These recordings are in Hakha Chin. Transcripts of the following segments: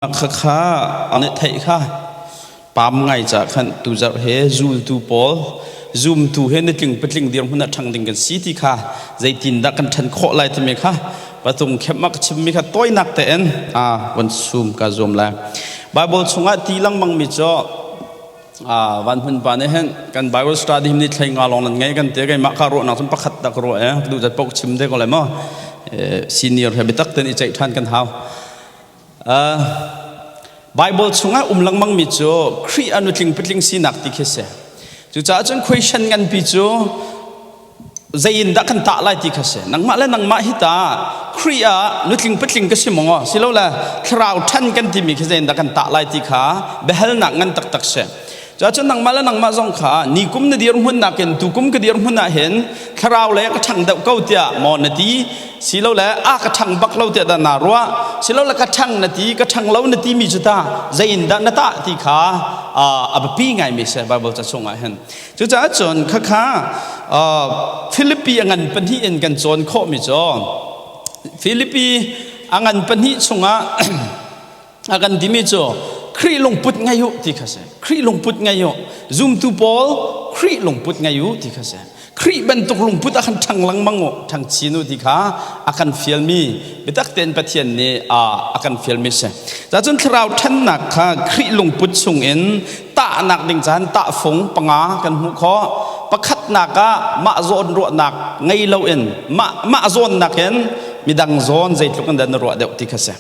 Khakha an i theih kha pam ngai ca khan tuzarh he zultu pawl zumtu he nitling patling dirhmun ah ṭhang ding kan si ti kha zeitindah kan ṭhan khawh lai timi kha patung khem ah ka chimmi kha tawinak tein a von sum ka zuam lai. Bible chungah ti lengmang mi cu van hmun pa nih hin kan Bible study ni thlei nga lawng nan ngei kan ti keimah ka ruahnak cun pakhat dah ka ruah e duh zat paoh chim te ko lai maw senior he biatak ten i ceih ṭhan kan hau. Bible chungah um lengmang mi cu Khrih a nutling patling sinak ti khi si. Cucaah cun question nganpi cu zei in dah kan tah lai ti kha si. Nangmah le nangmah hi ta Khrih ah nutling patling ka si maw silole thlarau ṭhan kan timi khi zei in dah kan tah lai ti kha biahalnak ngan taktak si. Cuacun nangmah le nangmah zong kha nikum na dirhmun nakin tukum ka dirhmun ah hin thlarau le ka ṭhang deuh ko tiah maw na ti silole a ka ṭhang bak lo tiah dah naa ruah silole ka ṭhang na ti ka ṭhang lo na timi cu ta zei in dah na tah ti kha a biapi ngaimi si Bible ca chungah hin cucaah cun khakha Philippi a ngan pahnih in kan cawn khawhmi cu Philippi a ngan pahnih chungah a kan timi cu Khrih lungput ngei u ti kha si Khrih lungput ngei u zumtu pawl Khrih lungput ngei u ti kha si Khrih bantuk lungput a kan ṭhang lengmang u ṭhang chin u ti kha a kan fialmi biatak tein Pathian nih a kan fialmi si cun thlarau ṭhannak kha Khrih lungput chungin tahnak ding caan tahfung panga kan hmuh khawh pakhatnak ah mah zawn ruahnak ngei loin mah mah zawnnak in midang zawn zeitluk in dah na ruah deuh ti kha si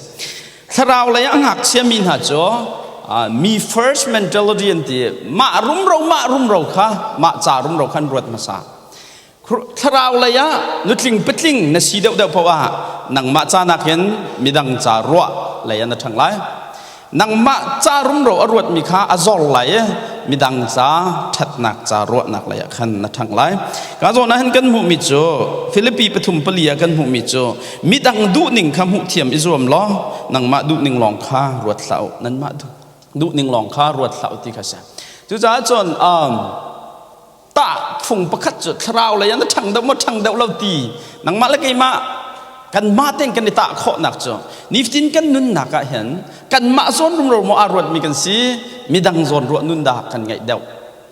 Thlarau lei a ngakchiami hna cu mi first mentality an ti mah rumro mah rumro kha mah ca rumro khan ruat hmasa thlarau lei ah nutling patling na si deuh deuh paoh ah nangmah ca nakin midang ca ruah lei ah na ṭhang lai nangmah ca rumro a ruatmi kha a zor lai i midang ca ṭhatnak ca ruahnak lei ah khan na ṭhang lai ka zawn ah hin kan hmuhmi cu Filipi pathum pali ah kan hmuhmi cu midang duhning kha hmuh thiam i zuam law nangmah duhning lawng kha ruat hlah u nanmah duhning lawng kha ruat hlah u ti kha si cucaah cun tah fung pakhat cu thlarau lei ah na ṭhang deuh maw ṭhang deuh lo ti nangmah le keimah kanmah tein kan i tah khawhnak cu nifatin kan nunnak ah hin kanmah zawn rumro maw aa ruatmi kan si midang zawn ruah nun dah kan ngeih deuh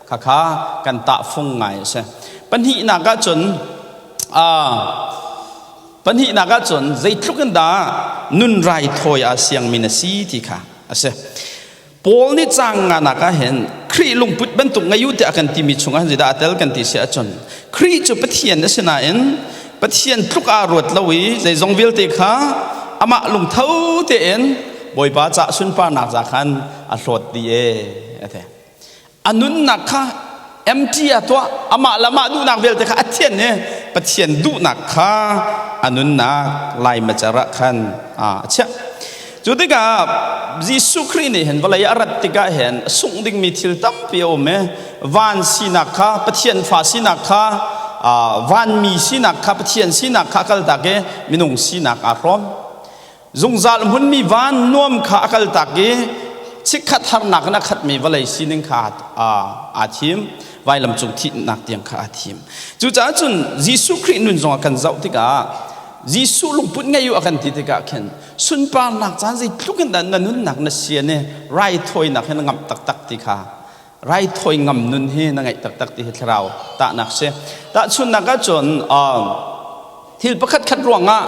khakha kan tah fung ngai a si pahnihnak ah cun pahnihnak ah cun zeitluk in dah nun raithawi aa siangmi na si ti kha a si Paul nih caang nganak ah hin Khrih lungput bantuk ngei u tiah a kan timi chungah zeidah aa tel kan ti si ahcun Khrih cu Pathian a si nain Pathian tluk aa ruat lo i zeizong vialte kha amah lungtho tein Bawipa cah sunparnak ca khan a hlawt dih e a ti. A nunnak kha empty a tuah amah le amah duhnak vialte kha a thian i Pathian duhnak kha a nunnak lai macer ah khan a chiah. Cu tikah Jesuh Khrih nih hin vawlei a rat tikah hin sungh dingmi thil tampi a um i van sinak kha Pathian fa sinak kha vanmi sinak kha Pathian sinak kha a kaltak i minung sinak aa hrawm. Zungzal hmunmi van nuam kha a kaltak i chikkhat harnak in a khatmi vawlei sining kha aa thim. Vailam cung thihnak tiang kha aa thim. Cucaah cun Jesuh Khrih nun zong a kan zoh tikah Jesuh lungput ngei u a kan ti tikah khin sunparnak caan zeitluk in dah na nunnak na sian i raithawinak hi na ngamh taktak ti kha raithawi ngam nun hi na ngeih taktak ti hi thlarau tahnak si tahchunnak ahcun thil pakhat khat ruangah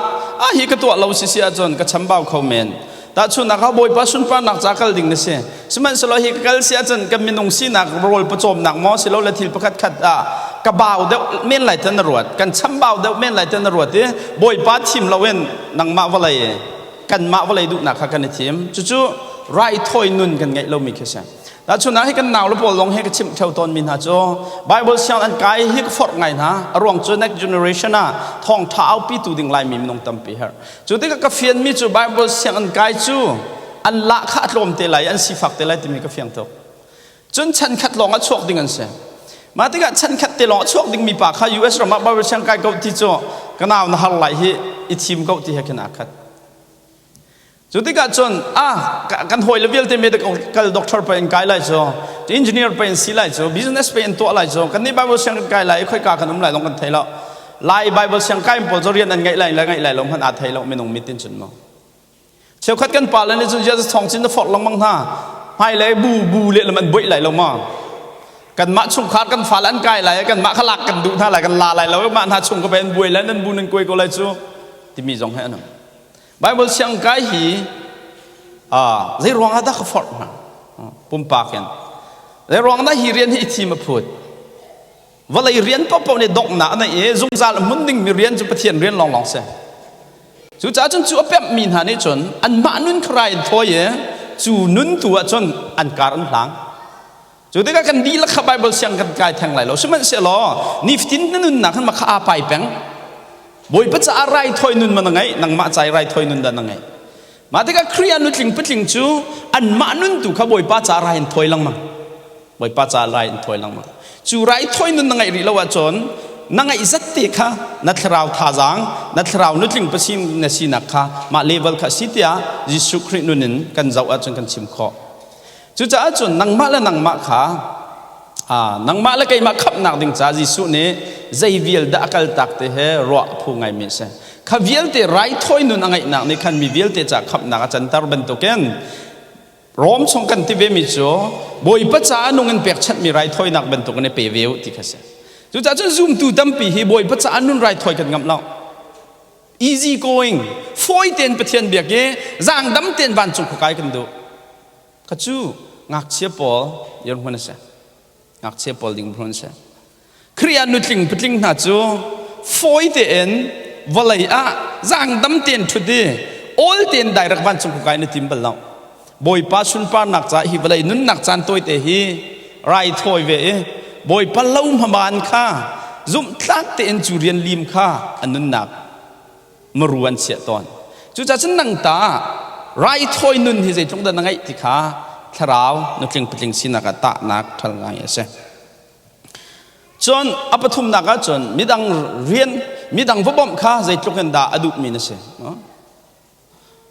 a hi ka tuah lo si si ahcun ka chambau kho men tahchunnak ah bawipa sunparnak ca kal ding na si sihmanhsehlaw hi ka kal si ahcun kan minung sinak rawl pawcawmnak maw silole thil pakhat khat ah ka bau deuh men lai tan na ruat kan chambau deuh men lai tan na ruat i bawipa thim loin nangmah vawlei kanmah vawlei duhnak kha kan i thim cucu raithawi nun kan ngeih lomi khi si Tahchun ah hi kan nau le pawl zong hi ka chimh theo tawnmi hna cu Bible siang an kai hi ka forh ngai hna. A ruang cu next generation ah thawngtha aupi tu ding Laimi minung tampi her. Cu tikah ka fianmi cu Bible siang an kai cu an lah kha a tlawm te lai an sifak te lai timi ka fiang tuk. Cun chan khat lawng a chuak ding an si. Mah tikah chan khat te lawng a chuak dingmi pa kha US ram ah Bible siang kai ko ti cu ka nau na har lai hi i thim ko ti he khin aa khat. Cu tikah cun ah kan hawi le vialte medical doctor pa in kai lai cu engineer pa in si lai cu business pa in tuah lai cu kan nih Bible siang kan kai lai i khoika kan um lai long kan thei lo lai Bible siang kai pawl cu rian an ngeih lai le ngeih lai lo hmanh aa thei lo minung mit in cun mu. Cheukhat kan pa le nih cun Jesus thawng cin na forh lengmang hna. Hmailei bu bu le lam an buaih lai lo ma? Kanmah chungkhar kan fale an kai lai, kanmah kha lak kan duh hna lai, kan la lai lo, mah hna chung ka pe an buai lai, nan bu nan kuai ko lai cu timi zong he an um. Bible siang kai hi zei ruang ah dah ka forh hna? Pumpak in. Zei ruang dah hi rian hi i thim a phut? Vawlei rian paohpaoh nih donghnak a neih i zungzal a hmun dingmi rian cu Pathian rian lawnglawng si. Cucaah cun cu a pemhmi hna nih cun anmah nun kha rai an thawi i cu nun tu ah cun an kar an hlang. Cu tikah kan dihlak kha Bible siang kan kai theng lai lo. Sihmanhsehlaw nifatin na nunnak khan mah kha aa pai peng. Bawipa caah raithawi nun ma na ngeih, nangmah ca i raithawi nun dah na ngeih. Mah tikah Khrih ah nutling patling cu anmah nun tu kha Bawipa caah rai an thawi lengmang. Bawipa caah rai an thawi lengmang. Cu raithawi nun na ngeih rih lo ahcun na ngeih zat te kha na thlarau thazaang, na thlarau nutling pasin na sinak kha mah level kha si tiah Jesuh Khrih nun in kan zoh ahcun kan chim khawh. Cucaah cun nangmah le nangmah kha nangmah le keimah khamhnak ding caah Jesuh nih zei vial dah a kaltak ti he ruah a phu ngaimi a si. Kha vialte raithawi nun a ngeihnak nih khan mi vialte caah khamhnak a canter bantukin Rom chung kan ti vemi cu Bawipa caah nung in pekchanhmi raithawinak bantukin i pe ve u ti kha si. Cucaah cun zumtu tampi hi Bawipa caah nun raithawi kan ngamh lo. Easy going, fawi tein Pathian biak i zaangdam tein vancung khua kai kan duh. Kha cu ngakchia pawl dirhmun a si. Ngakchia pawl dirhmun a si. Khrih ah nutling patling hna cu fawi tein vawlei ah zaangdam tein ṭhut i awl tein direct vancung khua kai na tim bal lo. Bawipa sunparnak ca hi vawlei nunnak caan tawite hi rai thawi ve i Bawipa lo hmaban kha zumhtlak tein cu rian lim kha a nunnak maru an chiah tawn. Cucaah cun nang ta raithawi nun hi zeitluk dah na ngeih ti kha thlarau nutling patling sinak ah tahnak ṭhal ngai a si. Cun a pathumnak ah cun midang rian midang va bawmh kha zeitluk in dah a duhmi na si.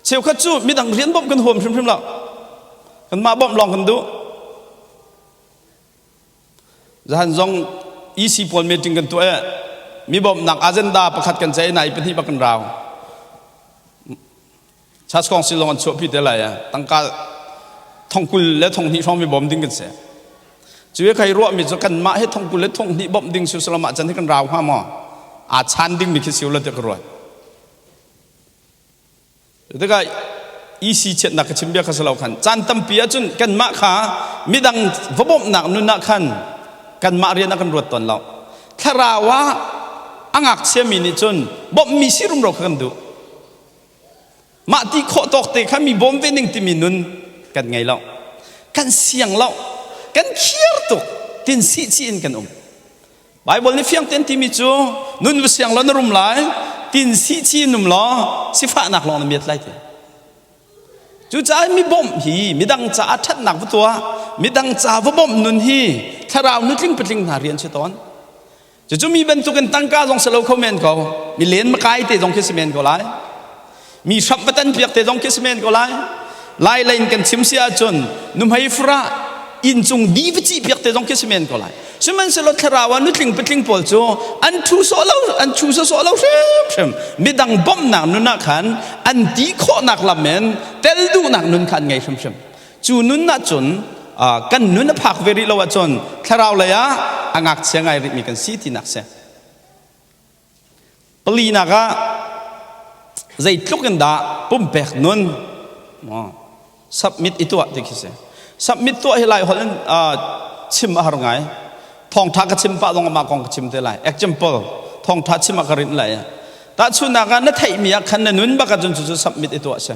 Cheukhat cu midang rian bawmh kan huam hrimhrim lo. Kanmah bawmh lawng kan duh. Zahan zong EC pawl meeting kan tuah i mi bawmhnak agenda pakhat kan ceih na i pahnih bak kan rau. Church Council zong an chuahpi te lai tangka thongkul le thonghnih hrawng mi bawm ding kan si. Cu i kai ruahmi cu kanmah hi thongkul le thonghnih bawmh ding su salam ah can hi kan rau hnga maw? Aa chan ding mi khi si lo ti ka ruat. Tikah EC chiatnak ka chim bia kha si lo khan caan tampi ahcun kanmah kha midang va bawmhnak nun ah khan kanmah rian ah kan ruat tawn lo. Thlarau ah a ngakchiami nih cun bawmhmi si rumro kha kan duh. Mah ti khawh tawk te kha mi bawm ve ning timi nun kan ngei lo. Kan siang lo. Kan khiar tuk. Tin sih chih in kan um. Bible nih fiang tein timi cu nun va siang law na rum lai, tin si chi num law sifahnak lawng na miat lai ti. Cucaah mi bawmh hi midang caah ṭhatnak va tuah, midang ca va bawmh nun hi thlarau nutling patling hna rian si tawn. Cucu mi bantukin tangka zong si lo kho men ko, mi len makai te zong khi si men ko lai. Mi hramh va tan piak te zong khi si men ko lai. Lai lei in kan chim si ahcun nuhmei farah inn cung di va cih piak te zong khi si men ko lai. Sihmanhsehlaw thlarau ah nutling patling pawl cu an thu sawh lo an thu sawsawh lo hrimhrim midang bawmhnak nun ah khan an ti khawhnak lam in tel duhnak nun kha an ngei hrimhrim. Cu nun ah cun kan nun a phak ve rih lo ahcun thlarau lei ah a ngakchia ngai rihmi kan si tinak si. Palinak ah zeitluk in dah pumpek nun submit i tuah ti khi si. Submit tuah hi lai holh in chim a har ngai. Thawngtha ka chim pah zong amah kong ka chim te lai. Example, thawngtha chim ah ka rinh lai. Tahchunnak ah na theihmi ah khan na nun bak ahcun cucu submit i tuah si.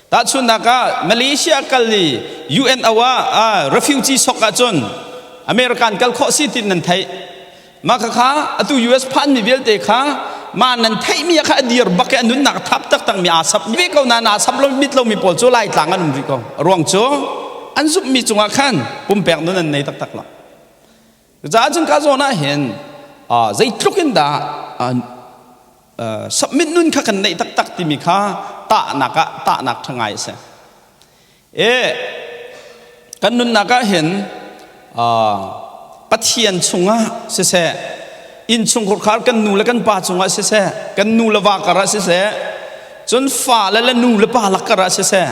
Tahchunnak ah Malaysia kal i UNO ah refugee sok ahcun American kal khawh si tin nan theih. Mah khakha atu US phanmi vialte kha mah nan theihmi ah kha a dir bak i a nunnak thap taktakmi aa sap ve ko nain aa sap lo mit lomi pawl cu Laitlang an um rih ko. A ruang cu an zumhmi cungah khan pumpek nun an nei taktak lo. Cucaah cun ka zawn ah hin zeitluk in dah submit nun kha kan neih taktak timi kha tahnak ah tahnak ṭha ngai a si. E kan nunnak ah hin Pathian chungah siseh innchungkhar kan nu le kan pa cungah siseh kan nu le va karah siseh Cun fale le nu le pa lakar ah siseh,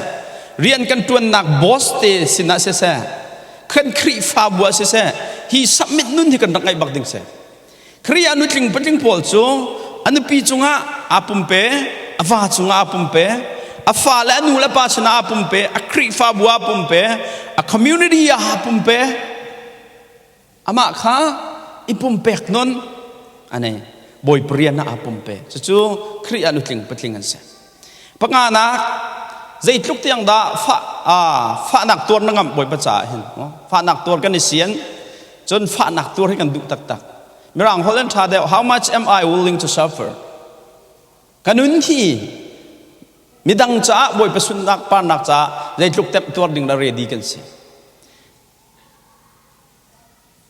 rian kan ṭuannak boss te sinah siseh, kan Khrihfabu ah siseh, hi submit nun hi kan rak ngaih bak ding si. Khrih ah nutling patling pawl cu a nupi cungah aa pumpe, a va cungah aa pumpe, a fale a nu le pa sinah aa pumpe, a Khrihfabu ah aa pumpe, a community ah aa pumpe. Amah kha i pumpek nun ane Bawipa rian ah aa pumpe. Cucu Khrih ah nutling patling an si. Panganak zeitluk tiang dah fah fahnak tuar na ngamh Bawipa caah hin fahnak tuar kan i sian cun fahnak tuar hi kan duh taktak. Mirang holh an ṭha deuh how much am I willing to suffer? Ka nun hi midang caah Bawipa sunnak parnak caah zeitluk temh tuar ding la ready kan si.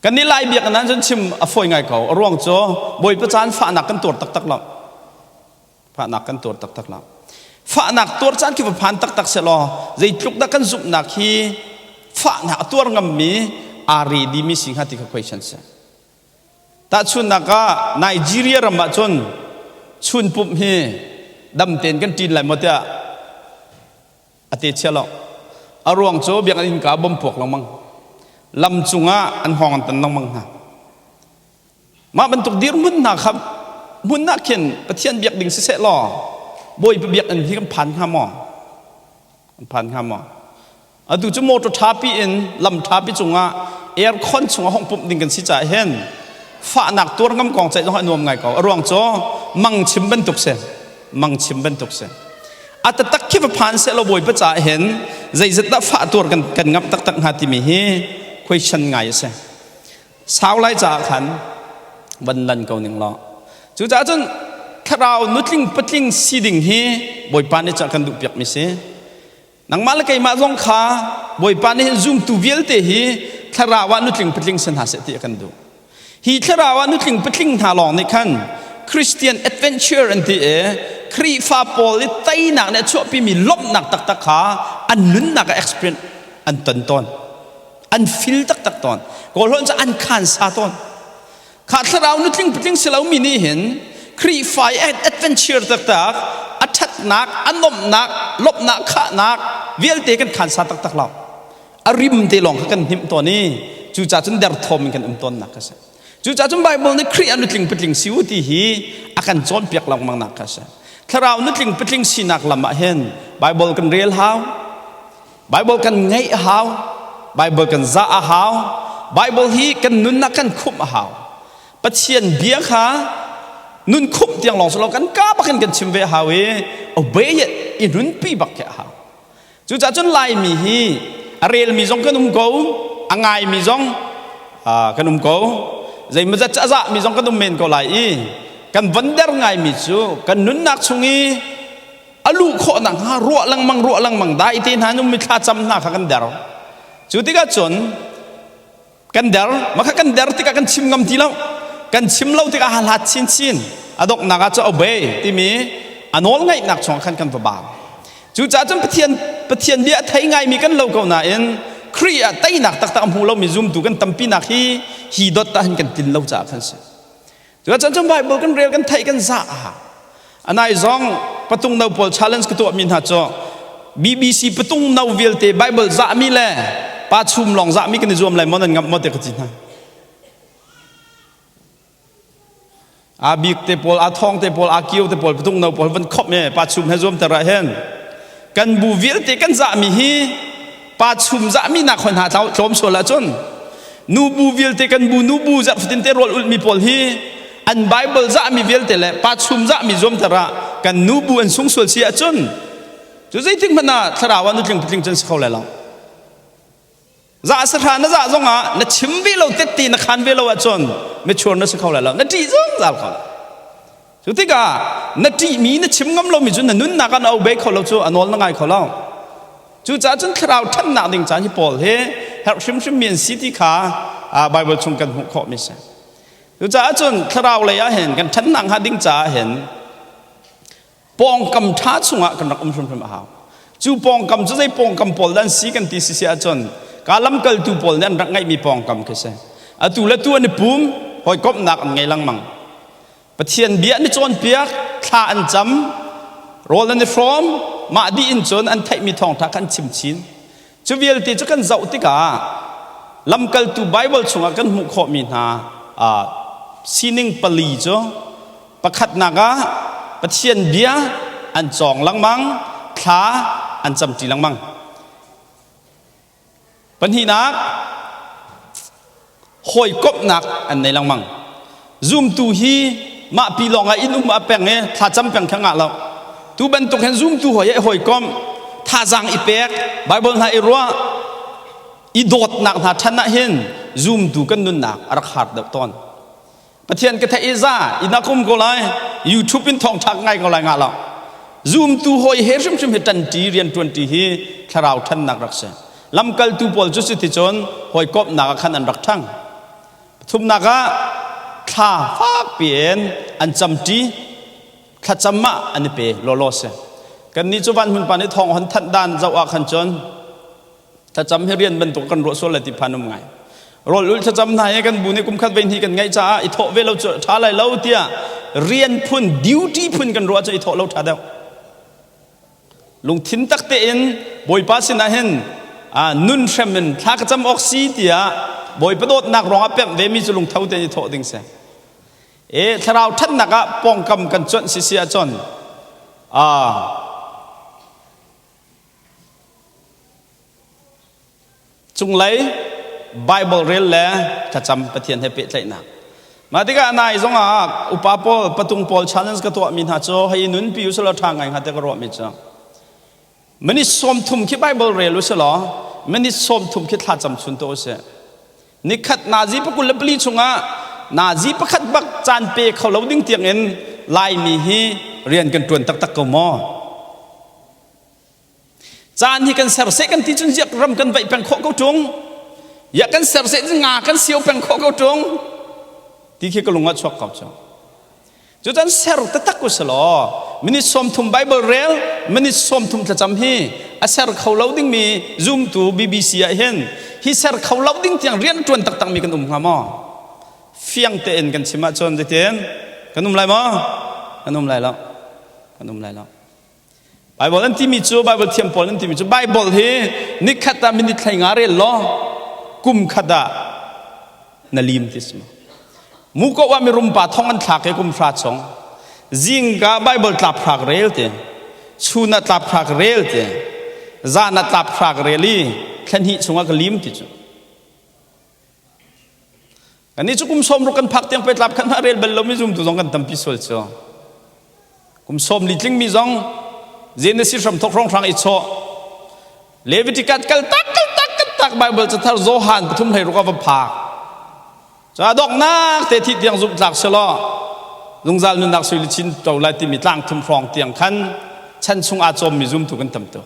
Kan nih Lai biakinn ah cun chim a fawi ngai ko. A ruang cu Bawipa caan fahnak kan tuar taktak lo. Fahnak kan tuar taktak lo. Fahnak tuar caan khi va phan taktak selaw zeitluk dah kan zumhnak hi fahnak a tuar ngammi aa ready mi si hnga ti kha question si. Tahchunhnak ah Nigeria ram ah cun chun pumh hi dam tein kan ṭin lai maw tiah A te chia lo. A ruang cu biakinn innka bom puak lengmang. Lam cungah an hngawng an tan lengmang hna. Mah bantuk dirhmun hna kha hmun ah khin Pathian biak ding siseh law Bawipa biakinn hi kan phan hnga maw? Kan phan hnga maw? Atu cu motor ṭhapi in lam ṭhapi cungah aircon chungah hong pumh ding kan si caah hin fahnak tuar ngam kong ceih zong a nuam ngai ko. A ruang cu mang chim bantuk si. Mang chim bantuk si. A taktak khi va phan seh law Bawipa caah hin zeizat dah fah tuar kan kan ngamh taktak hnga timi hi question ngai a si. Sau lai caah khan van lan ko ning law. Cucaah cun thlarau nutling patling si ding hi Bawipa nih cah kan duh piak mi si. Nangmah le keimah zong kha Bawipa nih hin zumtu vialte hi thlarau ah nutling patling si hna seh ti a kan duh. Hi thlarau ah nutling patling hna lawng nih khan Christian adventure an ti i Khrihfa pawl i teinak nih a chuahpimi lawmhnak taktak kha an nunnak ah experience an ton tawn. An feel taktak tawn. Kawl holh cu an khansa tawn. Kha thlarau nutling patling si lomi nih hin Khrihfa i adventure taktak a ṭhatnak, a nomhnak, lawmhnak, khahnak vialte kan khansa taktak lo. A rim te lawng kha kan hnim tawn i cucaah cun derthawm in kan um tawnnak kha si. Cucaah cun Bible nih Khrih ah nutling patling si u ti hi a kan cawnpiak lengmangnak kha si. Thlarau nutling patling sinak lam ah hin Bible kan rel hau, Bible kan ngeih a hau, Bible kan zah a hau, Bible hi kan nunnak kan khumh a hau. Pathian bia kha nun khumh tiang lawng si lo kan ka bak in kan chim ve a hau i obey it i nunpi bak khi a hau. Cucaah cun Laimi hi a relmi zong kan um ko, a ngaimi zong kan um ko, zeimawzat cu a zahmi zong kan um men ko lai i kan von der ngaimi cu kan nunnak chung i a luh khawh nakhnga ruah lengmang ruah lengmang dai te hna num mi thlacam hna kha kan der. Cu tikah cun kan der maka kan der tikah kan chim ngam ti lo kan chim lo tikah a hlat chinchin a donghnak ah cu obey timi a nawl ngaihnak chungah khan kan va bang cucaah cun Pathian Pathian bia a thei ngaimi kan lo ko nain Khrih ah teinak taktak a hmu lomi zumtu kan tampinak hi hi dot ah hin kan tlin lo caah khan si cucaah cun Bible kan rel kan theih kan zah anai zong patung no pawl challenge ka tuahmi hna cu BBC patung no vialte Bible zahmi le pa chum lawng zahmi kan i zuam lai maw nan ngamh maw te ka ti hna a bik te pawl a thong te pawl a kio te pawl patung no pawl van khop me pa chum he zuam ter ah hin kan bu vialte kan zahmi hi pa chum zahmi nak hoi hna tlawm sual ahcun nu bu vialte kan bu nu bu zarh fatin te rawl ulhmi pawl hi an Bible zahmi vialte le pa chum zahmi zuamter ah kan nu bu an sung sual si ahcun cu zeitik hmanh ah thlarau ah nutling patling cun si kho lai lo zah sahra na zah zong ah na chim ve lo tette na khan ve lo ahcun mature na si kho lai lo na ṭih zungzal kho cu tikah na ṭihmi na chim ngam lomi cu na nunnak ah na obey kho lo cu a nawl na ngai kho lo Cucaah cun thlarau ṭhannak ding caan hi Paul hi herh hrimhrim mi an si ti kha Bible chung kan hmuh khawhmi si. Cucaah cun thlarau lei ah hin kan ṭhannak hnga ding caah hin pawngkam ṭha chungah kan rak um hrimhrim a hau. Cu pawngkam cu zei pawngkam pawl dah an si kan ti si si ahcun ka lamkaltu pawl nih an rak ngeihmi pawngkam khi si. Atu le tu an i pum, hawikomhnak an ngei lengmang. Pathian bia an i cawnpiak, thla an cam. Rawl an i hrawm, mah dih in cun an theihmi thawngṭha kha an chim chin. Cu vialte cu kan zoh tikah lamkaltu Baibal chungah kan hmuh khawhmi hna sining pali cu pakhatnak ah Pathian bia an cawng lengmang, thla an camṭi lengmang. Pahnihnak, hawikomhnak an nei lengmang. Zumtu hi mah pi lawng ah inn um a peng i thlacam peng kha ngah lo. Tu bantuk hin zumtu hawi i hawikomh, thazaang i pek, Bible hna i ruah, i dawtnak hna ṭhan ah hin zumtu kan nunnak a rak har deuh tawn. Pathian ka theih i za inn ah ka um ko lai, YouTube in thawngṭha ka ngai ko lai ngah lo. Zumtu hawi he hrimhrim hi ṭanṭi rianṭuanṭi hi thlarau ṭhannak rak si. Lamkaltu pawl cu cuticun hawikomhnak ah khan an rak ṭhang. Pathumnak ah thla fakpi in an camṭi, thlacam ah an i pe lawlaw si. Kannih cu van hmun pa nih thawng hon thanh dan zoh ah khan cun thlacam hi rian bantuk kan ruah sual lai ti phan um ngai rawl ul thlacam hna hi kan bu nih kum khat vei hnih kan ngeih caah i thawh ve lo cu ṭha lai lo tiah rian phun duty phun kan ruah cu i thawh lo ṭha deuh lungthin tak tein bawipa sinah hin nun hrem in thla ka cam awk si tiah bawipa dawtnak ruangah pemh ve mi cu lungtho tein i thawh ding si e thlarau ṭhatnak ah pawngkam kan cuanh si si ahcun Cunglei Bible rel le thlacam Pathian he pehtlaihnak. Mah tikah nai zongah upa pawl patung pawl challenge ka tuahmi hna cu hei nun pi usulaw ṭha ngai hnga te ka ruahmi cu minute 30 khi Bible rel usulaw minute 30 khi thlacam chun to usih. Nikhat nazi 24 chungah nazi pakhat bak caan pe kho lo ding tiangin Laimi hi rian kan ṭuan taktak ko maw? Caan hi kan ser seh kan ti cun ziak ram kan vaih peng khawh ko ṭung. Ya kan ser seh cun nga kan sio peng khawh ko ṭung. Ti khi ka lung ah chuak ko cu. Cu can ser taktak u selaw minute 30 Bible rel minute 30 thlacam hi a ser kho lo dingmi zumtu BBC ah hin hi ser kho lo ding tiang rian ṭuan taktak mi kan um hnga maw? Fiang tein kan chim ahcun zeitin kan um lai maw? Kan um lai lo. Kan um lai lo. Bible an timi cu Bible thiam pawl an timi cu Bible hi nikhat ah minute 15 rel law kum khat ah na lim ti si mu ko ah mirum pa thong an thlak i kum hra chung zingka Bible tlap hrak rel ti chun ah tlap hrak rel ti zan ah tlap hrak rel i thla hnih chungah ka lim ti cu Kannih cu kum 60 kan phak tiang petlap khat hmah rel bal lomi zumtu zong kan tampi sual cu. Kum 40 tlingmi zong Genesis hram thok hrawnghrang i chawh. Leviticus kal tak kal tak kal tak Bible cathar Johan pathum hlei ruk a va phak. Cu a donghnak te thi tiang zumh tlak selaw zungzal nunnak sui luchin to lai timi tlang thum hrawng tiang khan chan chung aa cawmmi zumtu kan tam tuk.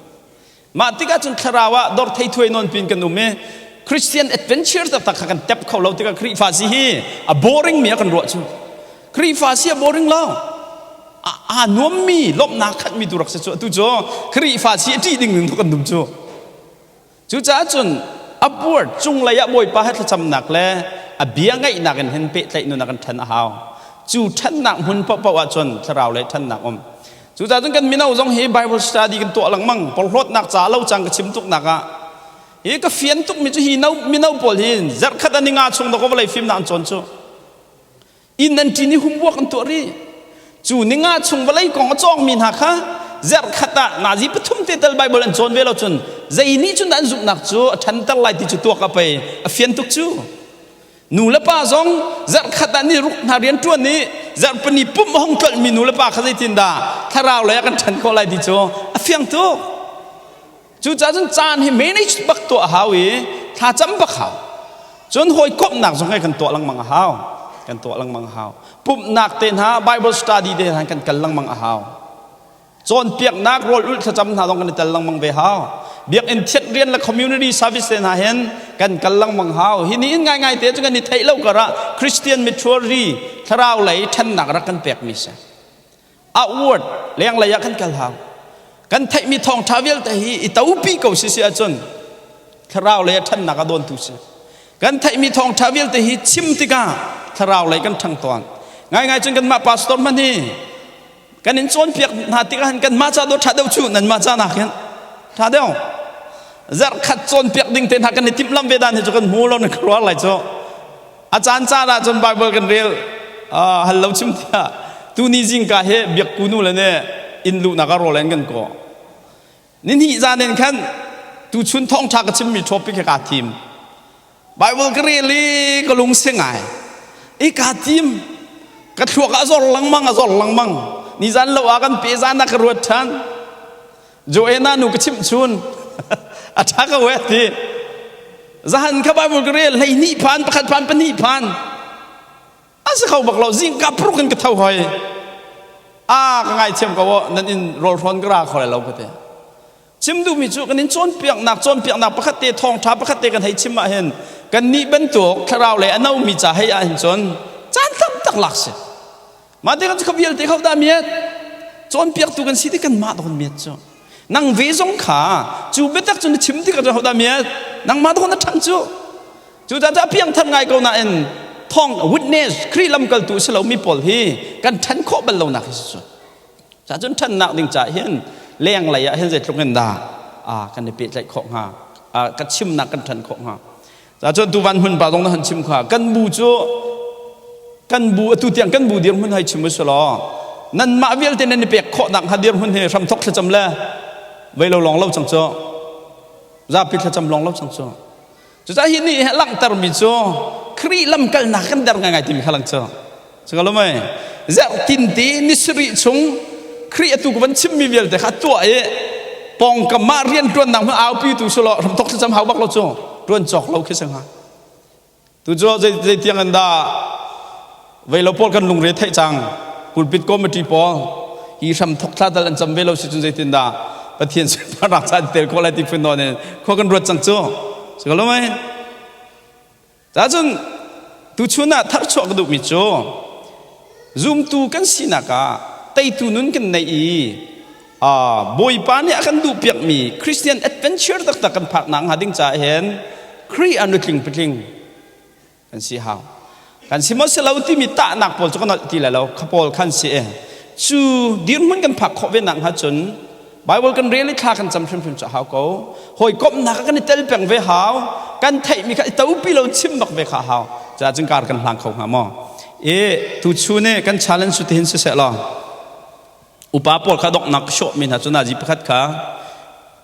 Mah tikah cun thlarau ah dor thei thuai nawn pin kan um i Christian adventure taktak kha kan tep kho lo tikah Khrihfa si hi a boring mi a kan ruah cu. Khrihfa si a boring lo. A nuammi lawmhnak khatmi tu rak si cu atu cu Khrihfa si a ṭih ding ning tu kan dum cu. Cucaah cun upward cunglei ah Bawipa he thlacamnak le a bia ngaihnak in hin pehtlaih nun a kan ṭhan a hau. Cu ṭhannak hmun paohpaoh ah cun thlarau lei ṭhannak um. Cucaah cun kan mino zong hi Bible study kan tuah lengmang porhlawtnak ca lo cang ka chim tuknak ah hi ka fian tukmi cu hi no mino pawl hi zarhkhat an i nga chung dawk vawlei fimnak an cawn cu inn an ṭin i humbuak an tuah rih cu ninga chung vawlei kong a cawngmi hna kha zarhkhat ah nazi pathum te tal Bible an cawn ve lo cun zei nih cun an zumhnak cu a ṭhanter lai ti cu tuak a pei a fian tuk cu Nu le pa zong zarhkhat ah ni ruk hna rian ṭuan i zarhpini pumh a hung tlolhmi nu le pa kha zeitindah thlarau lei ah kan ṭhan khawh lai ti cu a fiang tuk. Cucaah cun caan hi manage bak tuah a hau i thlacam bak hau. Cun hawikomhnak zong kan tuah lengmang a hau. Kan tuah lengmang a hau. Pumhnak te hna, Bible study te hna kan kal lengmang a hau. Cawnpiaknak rawl ulh thlacam hna zong kan i tel lengmang ve hau. Biakinn thianh rian le community service te hna hin kan kal lengmang hau. Hi ni in ngaingai te cu kan i theih lo karah Christian maturity thlarau lei ṭhannak rak kan pekmi si. Outward lenglei ah kan kal hau. Kan theihmi thawngṭha vialte hi i topi ko si si ahcun thlarau lei a ṭhannak a dawntu si. Kan theihmi thawngṭha vialte hi chim tikah thlarau lei kan ṭhang tawn. Ngaingai cun kanmah pastor hmanh hi Kan in cawnpiak hna tikah hin kanmah ca dawh ṭha deuh cu nanmah ca nakin ṭha deuh. Zarh khat cawnpiak ding te hna kan i timhlamh ve dan hi cu kan hmu lo na ka ruah lai cu. A caan caan ah cun Bible kan rel hal lo chim tiah tuni zingka he biakku nu le ne inn luhnak ah rawl an kan kawh. Nihnih zan in khan tuchun thawngṭha ka chimmi topic he kaa thim. Bible ka rel i ka lung si ngai. I kaa tim. Ka thluak a zor lengmang, a zor lengmang. Nizan lo ah kan pe zan ah ka ruat ṭhan. Joanna nu ka chimh chun. A ṭha ka we ti. Zahan kha Bible ka rel 12 phan, pakhat phan, pahnih phan. A si kho bak lo. Zingka pruk in ka tho hoi. A ka ngaithiam ko aw, nan in rawlhrawn ka ra kho lai lo ka ti. Chim duhmi cu kan in cawnpiaknak cawnpiaknak pakhat te thawngṭha pakhat te kan hei chim ah hin kan nih bantuk thlarau lei a nomi ca hei ah hin cun caan tam tak lak si. Mah te kan cu kha vialte kho dah miat cawnpiaktu kan si ti kan mah dawk miat cu. Nang ve zong kha cu biatak cu na chim tikah cun hodah miat nangmah dawk na ṭhang cu. Cu caah piangthar ngai ko nain thawng witness Khrih lamkaltu si lomi pawl hi kan ṭhen khawh bal lonak hi si cu. Ca cun ṭhannak ding caah hin lenglei ah hin zeitluk in dah kan i pehtlaih khawh hnga, ka chimnak kan ṭhan khawh hnga. Ca cun tuvan hmun pa zong na han chim kha kan bu cu kan bu atu tiang kan bu dirhmun hai chim usih law nanmah vialte nan i pek khawhnak hnga dirhmun hi hramthok thlacam le vei lo lawng lo cang cu zapi thlacam lawng lo cang cu. Cucaah hi nih langhtermi cu Khrih lamkalnak kan der ngaingai timi kha lang cu. Cu lo mei zerh te ni sarih chung Khrih atu ka van chimmi vialte kha tuah i pawngkam ah rianṭuannak hmun aupi tu si law hramthok thlacam hau bak lo cu ṭuan cawk lo khi si hnga. Tu cu zei tiang in dah vei lo pawl kan lungre theih cang pulpit committee pawl hi hramthok thla dal an cam ve lo si cun zeitin dah Pathian sunparnak ca an tel khawh lai ti phun nawn in khua kan ruat cang cu. Si ko lo mei? Cacun tuchun ah tharchuah ka duhmi cu zumtu kan sinak ah teitu nun kan neih i Bawipa nih a kan duhpiakmi Christian adventure taktak kan phak nak hnga ding caah hin Khrih ah nutling patling kan si hau. Kan si maw si lo timi tahnak pawl cu kan nolh ti lai lo. Kha pawl khan si e. Cu dirhmun kan phak khawh ve nak hnga cun Bible kan rel i thla kan cam hrimhrim cu hau ko. Hawikomhnak ah kan i tel peng ve hau. Kan theihmi kha i topi lo chim bak ve kha hau. Cuah cun kar kan hlang kho hnga maw? E tuchun i kan challenge cu tihin siseh law upa pawl kha donghnak sawhmi hna cu nazi pakhat kha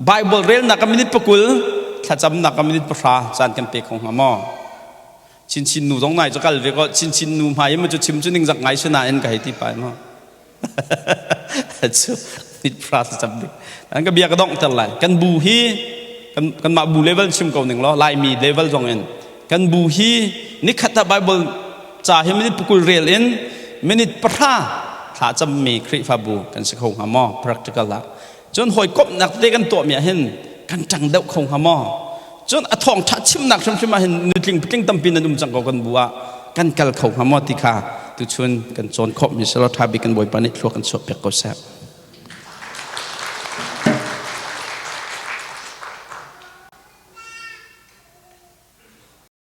Bible relnak a minute 20 thlacamnak a minute 10 caan kan pe kho hnga maw? Chinchin nu zong nai cu kal ve ko chinchin nu hmai in cu chim cu ningzak ngai si nain ka hei ti pai maw? Cu mit pra cam ding. An ka bia ka dongh ter lai. Kan bu hi kan kanmah bu level chim ko ning law Laimi level zong in kan bu hi nikhat ah Bible ca hi minute 20 rel in minute 10 thla cammi Khrihfabu kan si kho hnga maw practical ah cun hawikomhnak te kan tuahmi ah hin kan ṭang deuh kho hnga maw cun a thawngṭha chimnak hrimhrim ah hin nutling patling tampi nan um cang ko kan bu ah kan kal kho hnga maw ti kha tuchun kan cawn khawhmi selaw ṭha bik kan Bawipa nih thlua kan chuah piak ko seh.